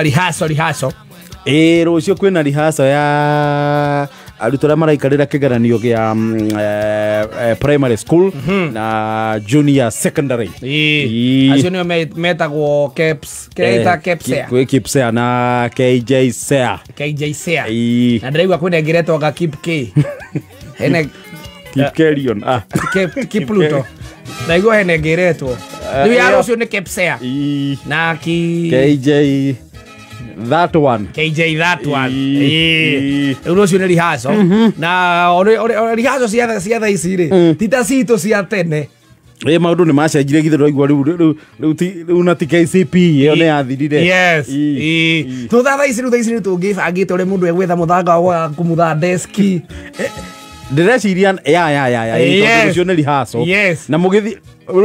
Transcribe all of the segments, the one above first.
Rehearsal. Ĩĩ rũciũ kwĩna rehearsal ya arutwo arĩa maraikarĩra kĩgeranio gĩa primary school na junior secondary. Ĩĩ. Acio nĩo metagwo KEPS, kĩrĩa KEPSEA. Kwĩ KEPSEA na KJSEA. KJSEA. Ĩĩ. Na ndĩraigua kwĩna ĩngĩ ĩretwo Keep K. Hena Keep Carrion. Ah. Keep Pluto. Ndaigua hena ĩngĩ ĩretwo. Rĩu ya rũciũ nĩ KEPSEA. Ĩĩ. Na ki KJ that one. KJ that one. Ĩĩ. Rĩu rũciũ nĩ rehearsal. Na rehearsal cia thaa ici rĩ, ti ta citũ cia tene. Ĩĩ maũndũ nĩ macenjirie githĩ ndũraigua rĩu na ti KCP ĩyo nĩ yathirire. Yes. Ĩĩ. Tũ thaa ici rĩu thaa ici nĩ tũngĩbangĩte ũrĩa mũndũ egwetha mũthanga wa kũmutha deski. Ndĩreciria ya Yes. tondũ rũciũ nĩ rehearsal. Yes. Na mũgĩthiĩ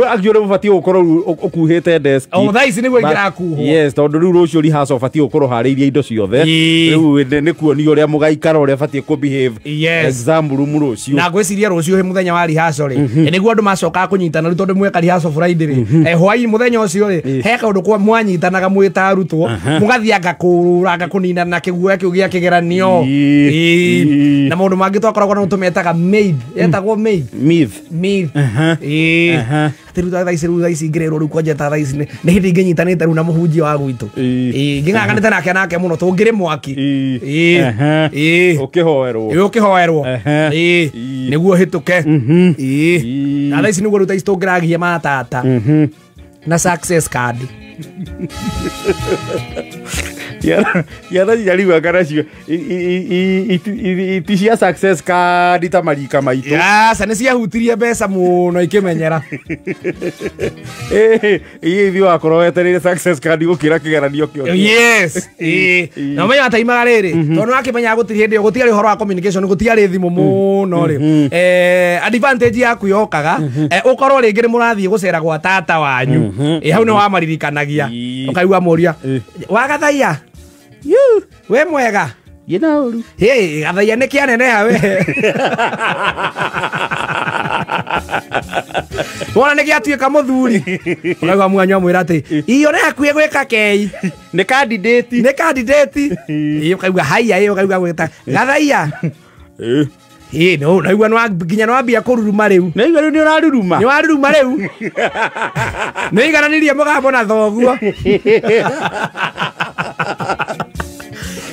actually ũrĩa mũbatiĩ gũkorwo ũkuhĩte desk. O thaa ici nĩguo ingĩrakuhwo. Yes, tondũ rĩu rũciũ rehearsal ũbatiĩ gũkorwo harĩirie indo ciothe. Ĩĩ. Rĩu nĩ kuonio ũrĩa mũgaikara ũrĩa ũbatiĩ kũ behave. Yes. Exam room rũciũ. Na ngwĩciria rũciũ mũthenya wa rehearsal rĩ, nĩguo andũ macokaga kũnyitana rĩu tondũ mweka rehearsal Friday rĩ, hwaĩ mũthenya ũcio rĩ, he kaũndũ kwa mwanyitanaga mwĩ ta arutwo, mũgathianga kũrũranga kũninana kĩguoya kĩu gĩa kĩgeranio. Ĩĩ. Ĩĩ. Na maũndũ mangĩ twakoragwo namo tũmetaga maid, etagwo maid. Myth. Myth. Ĩĩ. Atĩ rĩu thaa ici rĩu thaa ici ngĩrĩrwo rĩu kwanja ta thaa ici nĩ hĩndĩ ingĩnyitanĩte rĩu na mũhunjia wa gwitũ. Ĩĩ. Ĩĩ, ngĩng'ang'anĩte nake mũno tũngĩrĩ mwaki. Ĩĩ. Ĩĩ. Ĩĩ. Ũkĩhoerwo. Ĩĩ, ũkĩhoerwo. Ehe. Ĩĩ. Nĩguo hĩtũke. Ĩĩ. Ĩĩ. Na thaa ici nĩguo rĩu thaa ici tũngĩragia matata na success card. Ciana ciariguaga nacio ti cia success card ta marika maitũ. Aca nĩ ciahutirie mbeca mũno ikĩmenyera. Ĩĩ ithuĩ wakorwo wetereire success card gũkĩra kĩgeranio kĩo. Yes. Ĩĩ. Na ũmenye ataimaga rĩrĩ, tondũ nĩwakĩmenyaga gũtirĩ hĩndĩ ĩyo gũtiarĩ ũhoro wa communication, gũtiarĩ thimũ mũno rĩ. Advantage yaku yokaga, ũkorwo rĩngĩ nĩ mũrathiĩ gũcera gwa tata wanyu. Ĩĩ, hau nĩ wamaririkanagia. Ĩĩ. Ũkaigua mũria, Ĩĩ. wagathaia? We mwega? Gĩna ũru. Hĩ, gathaia nĩ kĩaneneha we. Wona nĩ gĩatuĩka mũthuri. Ũkaigua mwanyu amwĩra atĩ, iyo nĩ hakuhĩ gwĩka kei. Nĩ candidate. Nĩ candidate. Ĩĩ, ũkaigua haiya, ĩĩ, ũkaigua gwĩta gathaia. Ĩĩ. Ĩĩ, no, naigua nginya nĩwambia kũruruma rĩu. Naigua rĩu nĩ ũraruruma. Nĩ waruruma rĩu. Nĩ igananirie mũgambo na thoguo.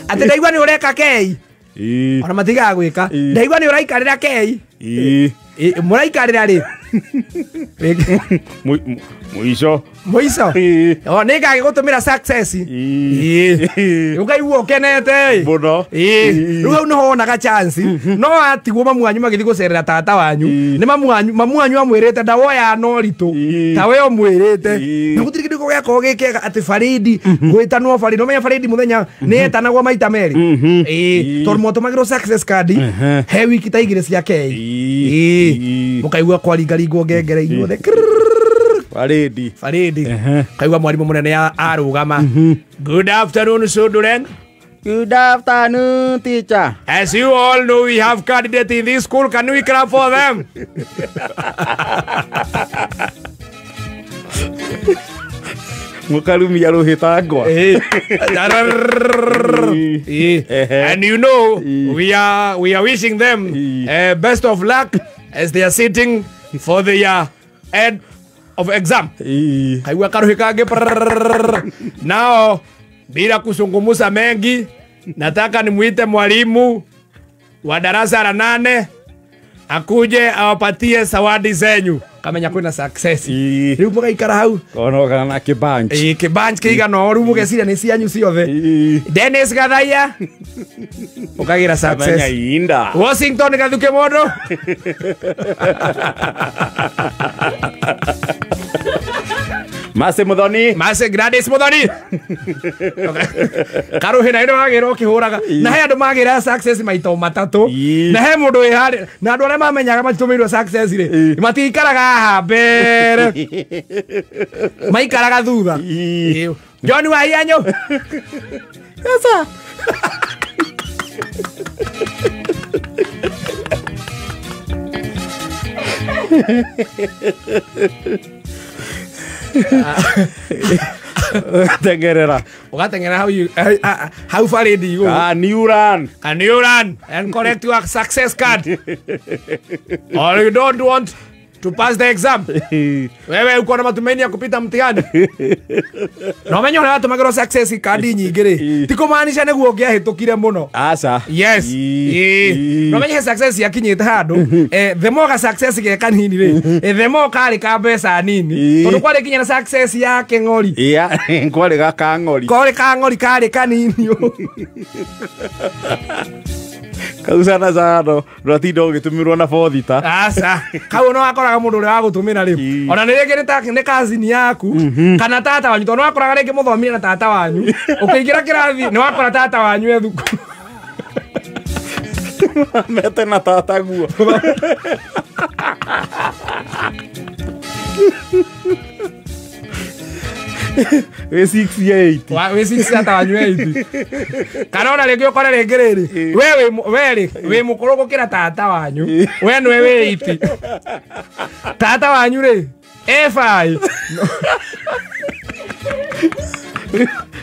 Atĩ ndaigua nĩ ũreka kei. Ĩĩ. Ona matigaga gwĩka. Ĩĩ. Ndaigua nĩ ũraikarĩra kei. Ĩĩ. Ĩĩ, mũraikarĩra rĩ? Mũico. Mũico? Ĩĩ. O nĩ ngagĩgũtũmĩra success. Ĩĩ. Ĩĩ. Ũkaigua ũkenete. Mũno. Ĩĩ. Rĩu hau nĩho wonaga chance. No atigwo mamu wanyu magĩthiĩ gũcerera tata wanyu. Ĩĩ. Nĩ mamu wanyu amwĩrĩte ndawoya na ũritũ. Ĩĩ. Ta we ũmwĩrĩte. Ĩĩ. Na gũtirĩ kĩndũ gĩakorwo gĩ kĩega atĩ baridi gwĩtanwo baridi. Ũmenye baridi mũthenya nĩ yetanagwo maita merĩ. Ĩĩ. Ĩĩ. Tondũ mwatũmagĩrwo success card he wiki ta igĩrĩ cia kei. Ĩĩ. Ĩĩ. Ĩĩ. Mũkaigua kwaringaringwo ngengere inyuothe. Baridi. Faridi. Kaigua mwarimu munene arugama. Good afternoon, children. Good afternoon, teacher. As you all know, we have candidates in this school. Can we clap for them? Mũkarumia rũhĩtangwa. And you know, we are wishing them best of luck as they are sitting for the end of exam. Kaigua karuhi kage. Nao bila kusungumusa mengi, nataka nimuite mwalimu wa darasa la 8 akuje awapatie zawadi zenyu. Kamenya kwina success. Riu mugaikara hau. Kono kana kĩbanch. Ĩĩ, kĩbanch kĩigana ũũ, rĩu mũgeciria nĩ cianyu ciothe. Dennis Gathaia ũkagĩra success. Inda. Washington Gathuke mũndũ. Mase Muthoni. Mase Gladys Muthoni. Karuhi na ino wagĩrwo ũkĩhũraga. Na he andũ magĩra success maita matatũ. Na he mũndũ wĩ harĩa. Na andũ arĩa mamenyaga matitũmĩirwo success rĩ, matiikaraga haha mbere. Maikaraga thutha. John Wahianyo. Yes sir. Tengerera. Ugatengera how you how far did you go? Can you run? Can you run and collect your success card? Or you don't want to pass the exam. Wewe uko na matumaini ya kupita mtihani. Na umenye ũrĩa watũmagĩrwo success card nyingĩ rĩ, ti kũmaanisha nĩguo ũngĩahĩtũkire mũno. Aca. Yes. Na umenye success yakinyĩte handũ, the more ga success ge kanini rĩ, the more karĩ ka mbeca nini. Tondũ kwarĩ nginya na success ya kĩng'ori. Yeah, kwarĩ ga kang'ori. Kwarĩ kang'ori karĩ kanini. Kau sana sana ndwatinda ũgĩtũmĩrwo na bothita. Aca. Kau no wakoraga mũndũ ũrĩa wagũtũmĩra rĩ, ona nĩ rĩngĩ nĩ cousin yaku kana tata wanyu, tondũ wakoraga rĩngĩ mũthomire na tata wanyu, ũkĩingĩra kĩrathi nĩ wakora tata wanyu e thukuru. Mete na tata guo. Wĩ 68. Wĩ 6 tata wanyu 8. Kana ona rĩngĩ ũkore rĩngĩ rĩrĩ, we rĩ wĩ mũkũrũ gũkĩra tata wanyu, we nĩwe wĩ 8. Tata wanyu rĩ e 5.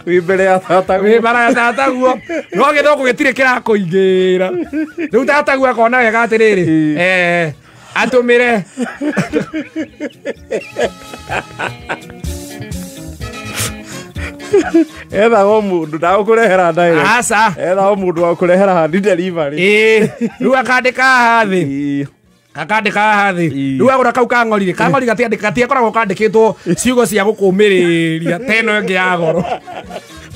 Wĩ mbere ya tata guo. Wĩ mbere ya tata guo. No gĩthũngũ gĩtirĩ kĩrakũingĩra. Rĩu tata guo akona wega atĩrĩrĩ, atũmĩre. Ethaga o mũndũ ndagũkũrehera direct. Aca. Ethaga o mũndũ wa kũrehera hand delivery. Rĩu akandĩka haha thĩ. Akandĩka haha thĩ. Rĩu agũra kau kang'ori rĩ, kang'ori gatiakoragwo kandĩkĩtwo ciugo cia gũkũmĩrĩria ta ĩno ĩngĩ ya goro.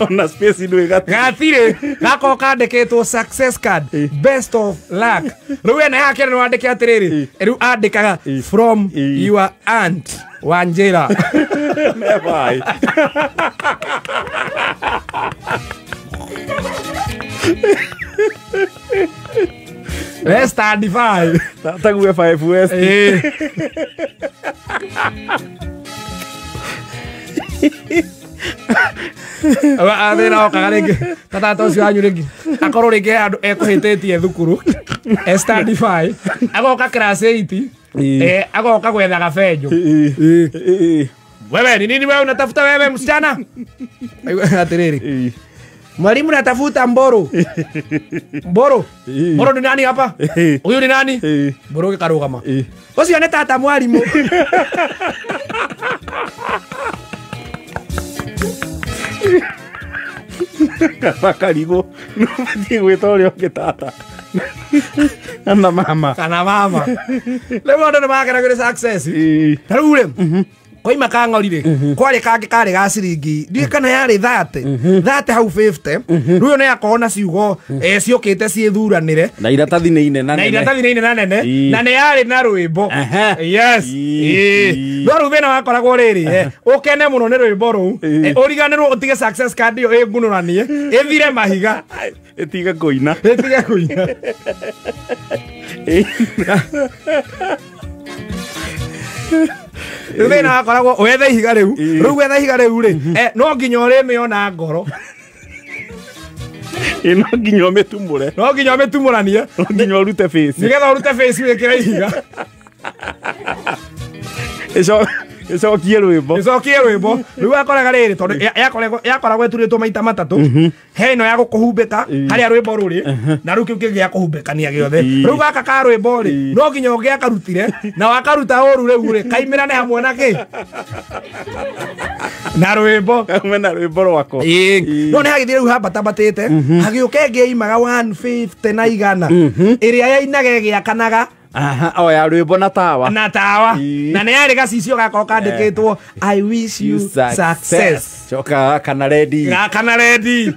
Ona space ndũ ĩgatirĩ. Gatirĩ. Gakoragwo kandĩkĩtwo success card, best of luck. Rĩu ena yake nĩ wandĩke atĩrĩrĩ, rĩu andĩkaga from your aunt Wanjira. Never. West 35. Tatague 5 West. Thĩna okaga rĩngĩ ta tata ũcio wanyu rĩngĩ akorwo rĩngĩ handũ ekũhĩtĩtie thukuru e stand 5 agoka class 8 agoka gwetha gabenjo. Wewe ni nini wewe unatafuta wewe msichana? Atĩrĩrĩ, mwalimu natafuta mboro. Mboro. Mboro ni nani hapa? Huyu ni nani? Mboro gĩkarũgama. Ũcio nĩ tata mwalimu. Karigwo no batiĩ gwĩta ũrĩa ũngĩ tata. Kana mama. Kana mama. Rĩu andũ nĩ makenagio nĩ success. Ta rĩu rĩ, koima kang'ori rĩ, kwarĩ kangĩ karĩ ga ciringi ndiũĩ kana yarĩ 30 30 hau 50. Rĩu nĩ yakorwo na ciugo ciũkĩte ciĩthuranĩre na iratathi nĩ inene na iratathi nĩ inene nene na nĩ yarĩ na rwĩmbo. Yes. No rĩu thĩna wakoragwo rĩrĩ, ũkene mũno nĩ rwĩmbo rũu, ũriganĩrwo ũtige success card ĩyo ĩngunũranie ĩthire mahiga, ĩtige kũina, ĩtige kũina. Rĩu thĩna wakoragwo wethe ihiga rĩu, rĩu wetha ihiga rĩu rĩ, no nginya ũrĩmĩona ngoro. No nginya ũmĩtumũre. No nginya ũmĩtumũranie. No nginya ũrute face. Nĩgetha ũrute face wĩkĩre ihiga. Ĩcokie rwĩmbo. Ĩcokie rwĩmbo. Rĩu wakoraga rĩrĩ, tondũ yakoragwo ĩturĩtwo maita matatũ, he ĩno ya gũkũhumbĩka harĩa rwĩmbo rũrĩ, na rĩu kĩu kĩngĩ gĩa kũhumbĩkania gĩothe. Rĩu gaka ka rwĩmbo rĩ, no nginya ũngĩakarutire, na wakaruta ũru rĩu rĩ, kaimĩrane hamwe na kĩ? Na rwĩmbo. Kaume na rwĩmbo rwako. No nĩ hagĩthiĩ rĩu hambatambatĩte, hagĩũka ĩngĩ yaimaga 150 na igana, ĩrĩa yainaga ĩgĩakanaga. Aha, o ya rwĩmbo na tawa. Na tawa. Na nĩ yarĩ gacicio gakorwo kandĩkĩtwo I wish you success. Coka kana ready. Gakana ready.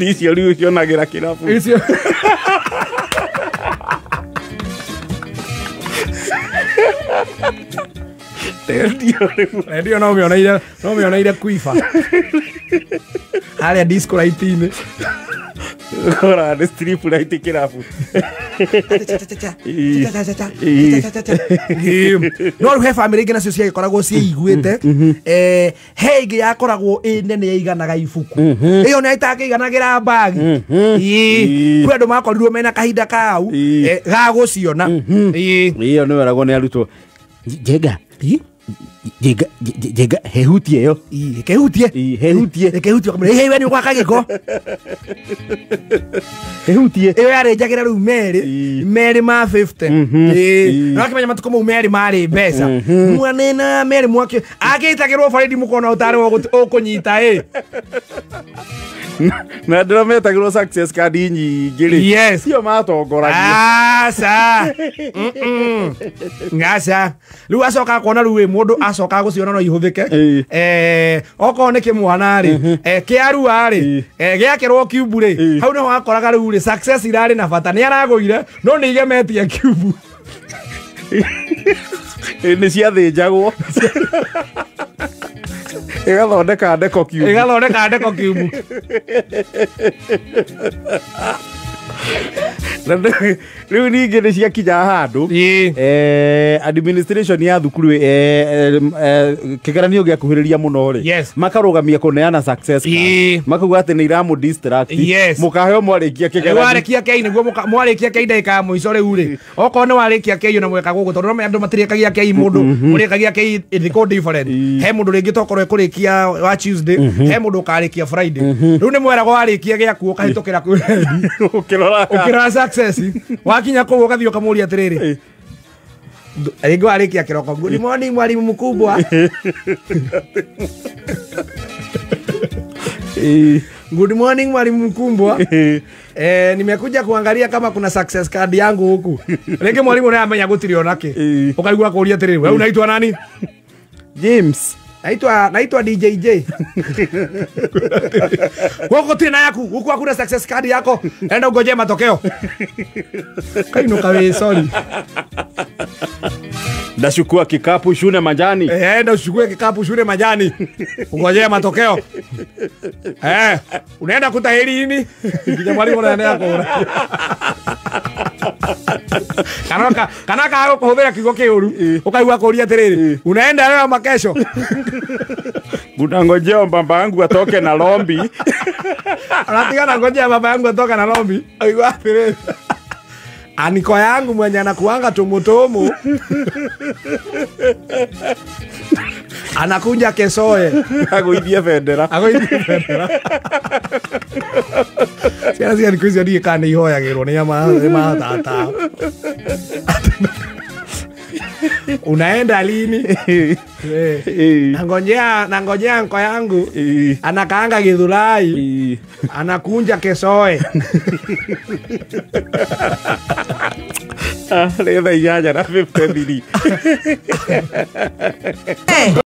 Icio rĩu cionagĩra kĩrabu. Icio. Redio rĩu. Redio no mĩoneire, no mĩoneire kuiba. Harĩa disco light-inĩ. Kora nĩ strip light kĩrabu. No rĩu he bamĩrĩ ingĩ nacio ciagĩkoragwo ciĩiguĩte, he ĩngĩ yakoragwo ĩ nene yaiganaga ibuku, ĩyo nĩ ĩtangĩiganagĩra mbagi. Kwĩ andũ makorirwo mena kahinda kau ga gũciona. Ĩyo nĩ weragwo nĩ arutwo, Njenga, Jenga jenga hehutie yo. Kehutie. Hehutie. Kehutie akamwĩra hey we nĩ ũgwaka gĩko. Hehutie. Ĩyo yarĩnjagĩra rĩu merĩ merĩ ma 50. Na akĩmenya matukũ mau merĩ marĩ mbeca. Mwanena merĩ mwake agĩitagĩrwo baridi mũkona ũtarĩ ũkũnyita ĩ. Na ndĩra metagĩrwo success card nyingĩ rĩ. Yes. Cio matongoragia. Aca. Ngaca. Rĩu acoka kuona rĩu ĩ mũndũ acoka gũciona no ihũthĩke. Okorwo nĩ kĩmwana rĩ, kĩarua rĩ, gĩakĩrwo cube rĩ, hau nĩho wakoraga rĩu rĩ success irarĩ na bata nĩ aragũire no nĩ igemetie cube. Nĩ ciathĩnjagwo. Ĩgathondeka ndeko cube. Ĩgathondeka ndeko cube. Rĩu ningĩ nĩ ciakinya handũ administration ya thukuru kĩgeranio gĩakuhĩrĩria mũno rĩ, makarũgamia kũneana success card, makauga atĩ nĩ iramũ distract, mũkaheo mwarĩkia kĩgeranio. Warĩkia kei nĩguo mwarĩkia kei ndagĩka ya mũico rĩu rĩ, okorwo nĩ warĩkia kei ona mweka gũkũ tondũ no andũ matirĩkagia kei mũndũ mũrĩkagia kei ithikũ different. He mũndũ rĩngĩ tokorwo ekũrĩkia wa Tuesday, he mũndũ ũkarĩkia Friday. Rĩu nĩ mweragwo warĩkia gĩaku ũkahĩtũkĩra kwĩ ũkĩrora success wakinya kũu ũgathiĩ ũkamũria atĩrĩrĩ rĩngĩ warĩkia kĩroko, good morning mwalimu mkubwa. Good morning mwalimu mkubwa. Nimekuja kuangalia kama kuna success card yangu huku. Rĩngĩ mwalimu naye amenya gũtirĩ onake. Ũkaigua kũria atĩrĩrĩ, wewe unaitwa nani? James. Naitwa DJJ. Wako tena yaku, huku hakuna success card yako. Enda ungojee matokeo. Kainuka we, sorry. Ndachukua kikapu shune majani. Enda uchukue kikapu shune majani. Ungojee matokeo. Unaenda kutahiri nini? Kija mwalimu anaenda kuona. Kana ka kũhũthĩra kiugo kĩũru ũkaigua kũria atĩrĩrĩ, unaenda leo ama kesho? Unangojea baba yangu atoke na lombi. Anatigana ngojea baba yangu atoke na lombi. Aigua atĩrĩrĩ, aniko yangu mwenye anakuanga tumutumu anakunja kesoe agoithie bendera. Agoithie bendera. Ciana cia thikũ icio ndiũĩ kana nĩ ihoyagĩrwo nĩ matata. Unaenda lini? Nangojea nko yangu anakaanga Githurai anakunja kesoe. Rĩ thaa 8:53.